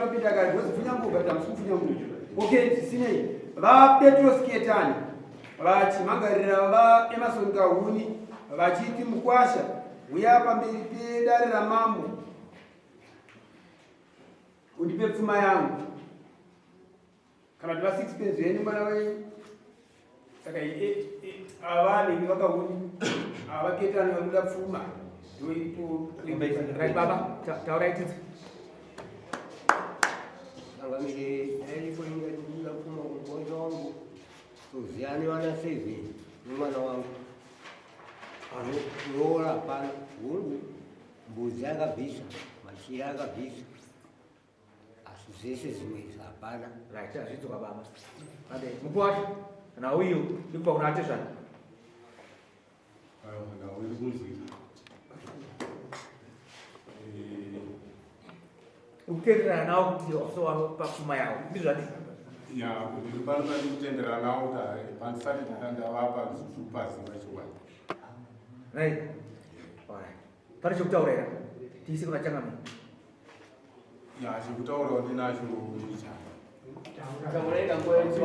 matopinda kare because pfunyanguva but hamusi kupfunyanguva. Okay, zvisinei. VaPetros Ketani vachimhangarira VaEmerson Kahuni vachiti mukwasha huya pamberi pedare ramambo undipe pfuma yangu kana kuti vasixpence venyu mwana wenyu saka ava nemi vakauni ava vaketani vari kuda pfuma ndoiripo. Right baba, taurai tidzi. Changamire, iripo inga ndikuda pfuma kumukosha wangu toziyani vana seven nemwana wangu anokuroora hapana. Hungu, mbudzi akabvisa, machira akabvisa, asi zvese zvimwe izvi hapana. Right, hazvidzoka baba. Ade, mukwasha nhau iyo ikupa kuna atezvana. Aiwa, nhau iri kunzwika. Ukutenderana nawo kuti wasowa pafuma yawo ndizvo zvadii? Ya, ndiri pano pari kutenderana nawo kuti hai, pandisati ndavapa zvikupaziva chokwadi. Right. Alright. Pane chekutaura here? Tiise kuna changamire. Ya, chekutaura ndinacho ndichana. Taurai kanguva yemusi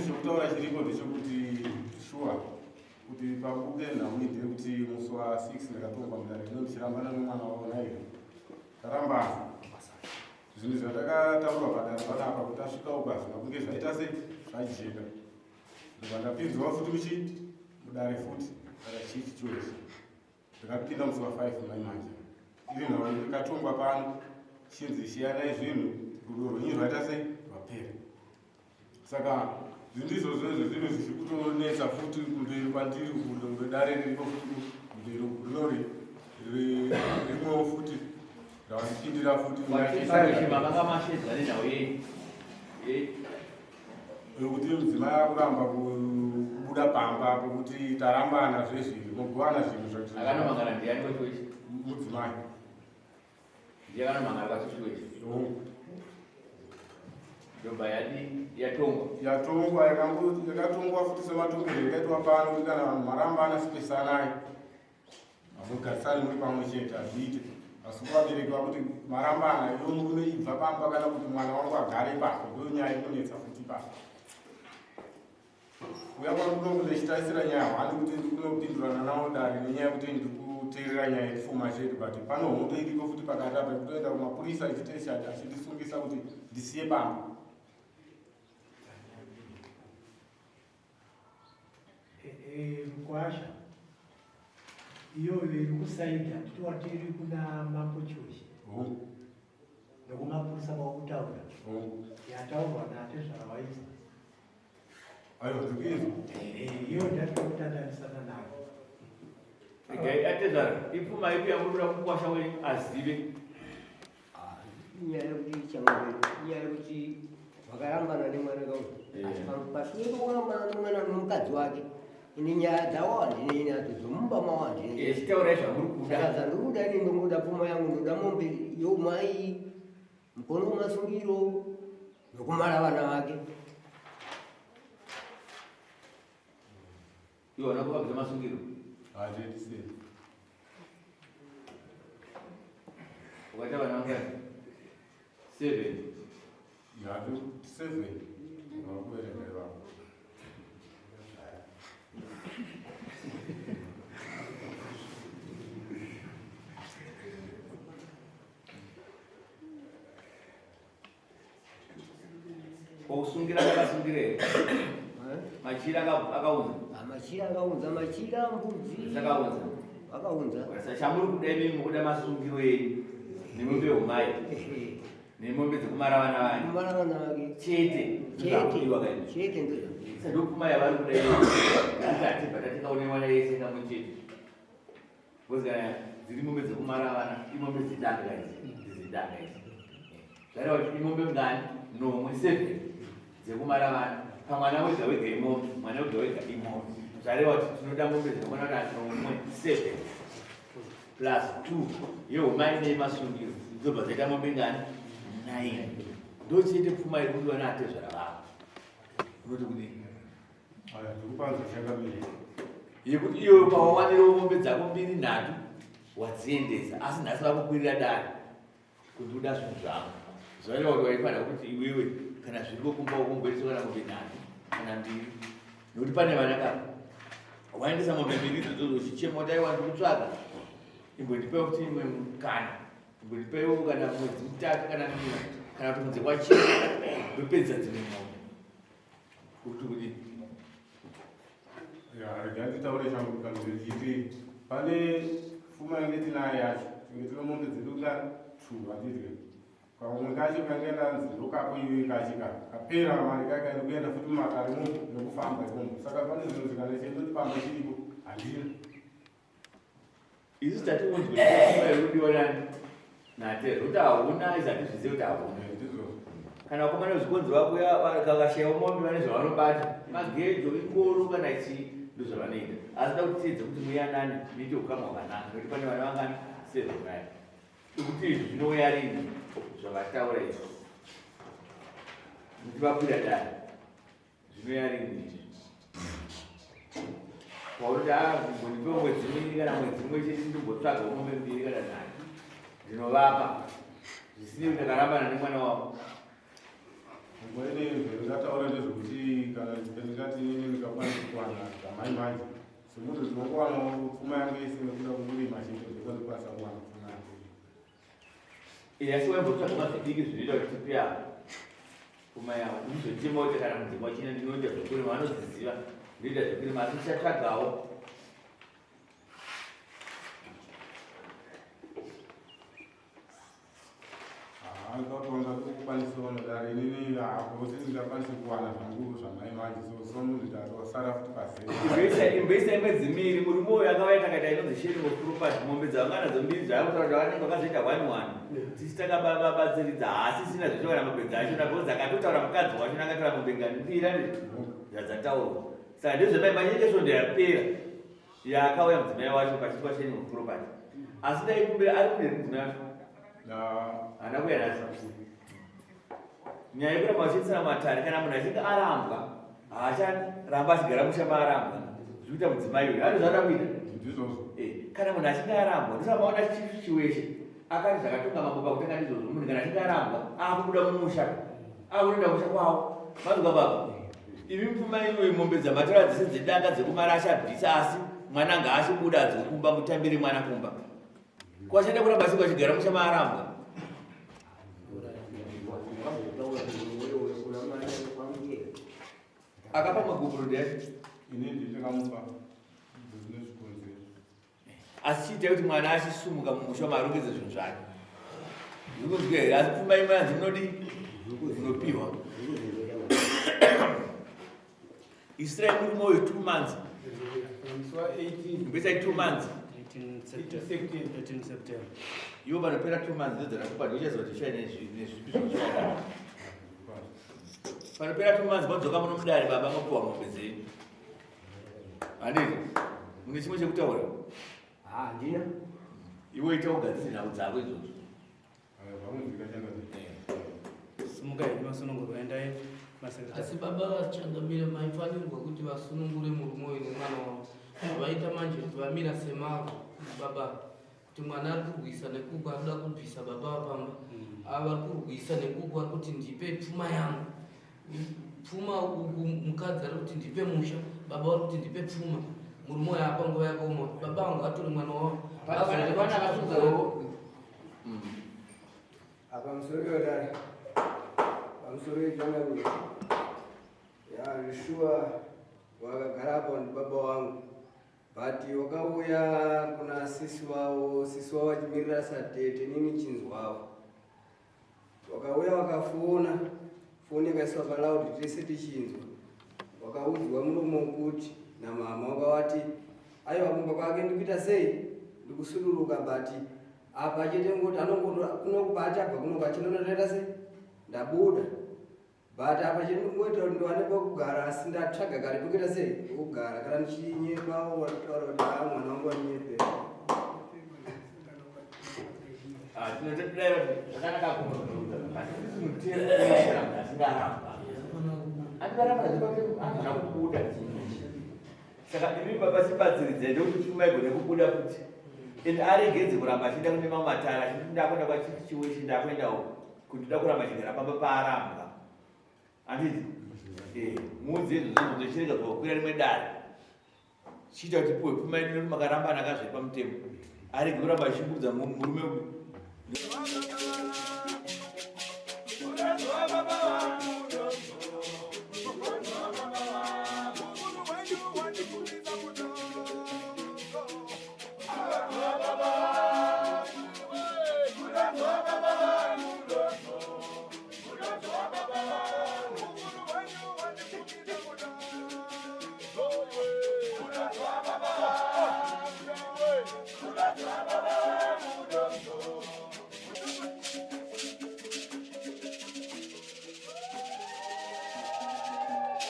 Chekutaura chiripo ndechekuti shuwa kuti pabude nhau iyi ndeyekuti musi wa 6 ndakatongwa mudare rino ndichirambana nemwana wavo naye. Tarambana. Zvinhu zvatakataurwa padare panapa kuti tasvika uko hazvina kunge zvaita sei zvajeka. Ndobva ndapinzwa futi muchi mudare futi saka chief choice. Ndakapinda musi wa 5 mai manje. Iri nhau ndikatongwa pano chinzi siyanai zvinhu rudo rwenyu rwaita sei rwapera. Saka zvinhu izvozvo izvo zvinhu zvichiri kutonetsa futi kumberi kwandiri kunge dare ririko futi kumberi rinori rimwewo futi ndavandipindira futi makanga mashedzwa nenhau yei yekuti mudzimai akuramba kubuda pamba pokuti tarambana zvezvinhu mogovana zvinhu zvacho. Akanomangana ndiani kwacho ichi? Mudzimai. Ndiye akanomangana kwacho ichi. Hongu. Ndobva yadi yatongwa. Yatongwa yakatongwa futi sematongero yakaitwa pano kuti kana vanhu marambana sipesanai. Hamugarisani muri pamwe chete hazviite. Asi kuvabereki vakuti marambana iwe murume ibva pamba kana kuti mwana wangu agare ipapo ndiyo nyaya ikunetsa futi ipapo. Uya kwakuno ndechitarisira nyaya hwani kuti ndikunopindurana nawo dare nenyaya yekuti ndiri kuteerera nyaya yepfuma chete but pano hondo iripo futi pakati apa yekutoenda kumapurisa ichitesha achindisungisa kuti ndisiye pamba. Mkwasha iyoyo iri kusaida titowati iri kuna mambo Choshi nekumapurisa kwakutaura yataurwa natezvara waisa. Ayo ndikuinzwa. Iyo ndatikutandanisana nayo. Regai atezvara ipfuma ipi yamuri kuda kukwasha wenyu azive. Inyaya yekuti changamire, inyaya yekuti vakarambana nemwana kauyu. Asi pashure pekurambana nemwana nemukadzi wake, ini nyaya dzawo handinei nadzo, dzomumba mawo handinei. Chitaurai zvamuri kuda. Saka zvandiri kuda ini ndongoda pfuma yangu, ndoda mombe youmai, mukono wemasungiro nokumara vana vake. Iwe vana kuvabvisa masungiro. Hazviiti. Ukaita vana vangani? 7. Ya, 7. Vakuverenga ivavo. Kusungira akasungira here? Machira akaunza. Machira akaunza, machira mbudzi. Akaunza. Akaunza. Saka chamuri kuda imi mukuda masungiro enyu nemombe yomai. Nemombe dzekumara vana vake. Kumara vana vake. Chete. Chete. Chete ndizvo. Saka ndopfuma yavari kuda iyo. Tikati bata tikaone mwana yese kamwe chete. Because kana dziri mombe dzekumara vana, imombe dzedanga idzi, dzedanga idzi. Zvareva kuti imombe ngani? Nomwe, 7 dzekumara vana. Pamwana wega wega imombe, mwana wega wega imombe. Zvareva kuti tinoda mombe dzinokwana kuti nomwe, 7 plus 2 yehumai neyemasungiro dzobva dzaita mombe ngani? 9. Ndochete pfuma iri kudiwa naatezvara vavo. Unoti kudii? Aya, ndikupanza changamire. Yekuti iwe pawawanirawo mombe dzako mbiri nhatu wadziendesa, asi nhasi vakukwirira dare. Kuti uda zvinhu zvako. Zvaireva kuti waifanira kuti iwewe kana zviriko kumba ukumboendesa kana mombe nhatu kana mbiri. Nekuti pane vana ka waendesa mombe mbiri idzodzo uchichema kuti aiwa ndikutsvaga. Imbondipaiwo kuti imwe mukana. Imbondipaiwo kana mwedzi mutatu kana mina kana kuti kunze kwachena ndopedza dzimwe mombe. Kuti kudii? Ya, rega nditaure changu kana ndichiti pane pfuma yange tinayo yacho tinge tine mombe dzedu nga two handidye kamwe kacho kange ndanzi ndokako iwe kachi ka kapera mari kaka ndikuenda futi mumatare mo nekufamba imomo saka pane zvinhu zvikana chendoti pamba chiripo handina Isu tatiunzwe pfuma iri kudiwa nani natezvo kuti hauna isu hatizvizive kuti hauna. Kana vakomana vezvikonzi vakuya vakashayiwa mombe vane zvavanobata magejo ingoro kana chii ndozvavanoita asi da kuti tiedze kuti muyanane muite ukama hwakanaka nekuti pane vana vangani sezvonai ikuti izvi zvinouya rini zvavataura izvi kuti vakwira dare Zvinouya rini izvi? Paunoti ah mbondipe mwedzi miviri kana mwedzi mumwe chete ndimbotsvaga mombe mbiri kana nhatu ndinovapa zvisinei kuti ndakarambana nemwana wavo. Nguva ineyi zvandingataura ndezvekuti kana ndingati inini ndingakwanisa kuwana zvamai manje semunhu ndinongowanawo pfuma yangu yese nekuda kwekurima chete ndokwanisa kuwana pfuma yangu. Eh, asi waimbotsvaga mazvidiki zvinoita kuti tipe apa pfuma yavo uchizochema kuti kana mudzimba wachina ndinoita zvekurima vanoziziva ndinoita zvekurima asi ndichatsvagawo ndakwanisa kuwana inini hakuti ndingakwanisa kuwana zvangu zvamai manje so so munhu tatosara futi pazero imboisa mwedzi miiri murume uyu akauya takaita inonzi sharing of property mombe dzavanga nadzo mbiri dzaakutaura kuti vanenge vakazoita one one tisi takabatsiridza haasisina zvacho kana mombe dzacho na because akatotaura mukadzi wacho nakatora mombe ngani mbiri andi zvadzataurwa saka ndezvemai manyenge svondo yapera yaakauya mudzimai wacho pachiitwa sharing of property asi ndaikumbira ari kune mudzimai wacho haana kuya nhasi nyaya yekuramba vachiisana matare kana munhu achinge arambwa haacharamba achigara musha maarambwa zvikuita mudzimai uyu ano zvaada kuita eh, kana munhu achinge arambwa ndosaka maona chiweshe akati zvakatonga mambo pakutanga ndizvozvo munhu kana achinge arambwa akubuda mumusha akunoenda musha kwawo mazwa baba imi pfuma iyoyi mombe dzamatora dzese dzedanga dzekumarasha bvisa asi mwana ngaachibuda adzokumba mutambire mwana kumba Kwashanda kuramba siku achigara musha maarambwa. Akapa magupuro ndiani? Ini nditakamupa zvine zvikonzero. Asi chiita kuti mwana achisumuka mumusha marongedze zvinhu zvake. Zvikunzwika here? Asi pfuma imwe yanzi munodii? Munopiwa. Isirai murume uyu 2 months. Musi wa 18. Mbesai 2 months. 18 September. Iwo panopera 2 months ndodzara kupa ndochaziva kuti uchaine nezvipi zvauchada. Panopera 2 months modzoka muno mudare baba mopiwa mombe dzenyu. Handiti? Mune chimwe chekutaura? Handina. Iwe ita ugadzire nhau dzako idzodzo. Simukai masunungurwa endai masekretary. Asi baba vachangamire maifanirwa kuti vasunungure murume uyu nemwana wavo. Vaita manje kuti vamira semavo baba kuti mwana ari kurwisa nekuku ari kuda kubvisa baba vapamba. Ava vari kurwisa nekuku vari kuti ndipe pfuma yangu. Pfuma uku mukadzi ari kuti ndipe musha, baba vari kuti ndipe pfuma. Murume uyu apa nguva yakaoma baba vangu atore mwana wavo. Pane akasunga ruoko. Apa musoro wedare. Pamusoro wechangamire. Ya shuwa wakagara apa ndi baba wangu. But wakauya kuna sisi wavo, sisi wavo vachimirira satete nini chinzwavo. Wakauya wakafona, foni yakaiswa paloud tese tichinzwa. Wakaudzwa muromo kuti namama wakawati aiwa kumba kwake ndikuita sei ndikusuduruka but apa chete ngoti anongoto kunoku paachabva kunoku achinonotoita sei ndabuda but apa chete ndikungoitira kuti ndiwane pekugara asi ndatsvaga kare pekuita sei pekugara kana ndichinyepa wataura kuti haa mwana wangu wanyepera Saka imi baba chibatsiridzai ndokuti pfuma igone kubuda futi. And aregedze kuramba achienda kune mamwe matare achiti ndakuenda kwachief Chiweshi, ndakuenda uko kuti ndoda kuramba achigara pamba paarambwa. Handiti? Eh, muudze izvozvo zvochirega zvokwira rimwe dare. Chiita kuti puwe pfuma yedu nekuti makarambana kazve pamutemo. Arege kuramba achishungurudza murume uyu.